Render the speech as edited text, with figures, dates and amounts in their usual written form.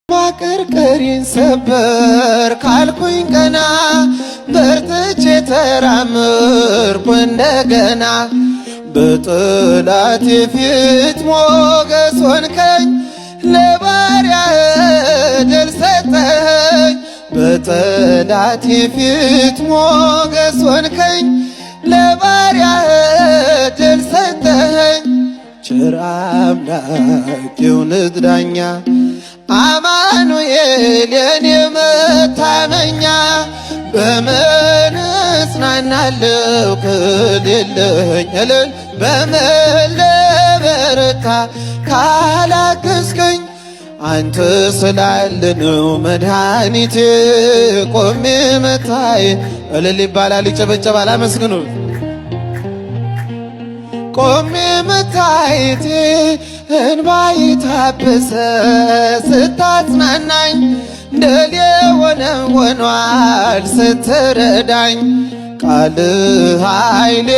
ማቀርቀሪን ሰበር ካልኩኝ ቀና በርትቼ ተራመድኩ እንደገና። በጠላቴ ፊት ሞገስ ሆንከኝ፣ ለባሪያህ ድል ሰጠኸኝ። በጠላቴ ፊት ሞገስ ሆንከኝ፣ ለባሪያህ ድል ሰጠኸኝ። ቸር አምላክ የእውነት ዳኛ፣ አማኑኤል የኔ መታመኛ፣ በምን እጽናናለሁ ከሌለኝ? እልል፣ በምን ልበረታ ካላገዝከኝ? አንተ ስላለህ ነው መድኃኒቴ ቆሜ መታይ። እልል ይባላል፣ ይጨበጨባል። አመስግኑ። ቆሜ መታየቴ እንባዬ ታበሰ ስታጽናናኝ፣ ድል የሆነ ሆኗል ስትረዳኝ። ቃል ኃይሌ።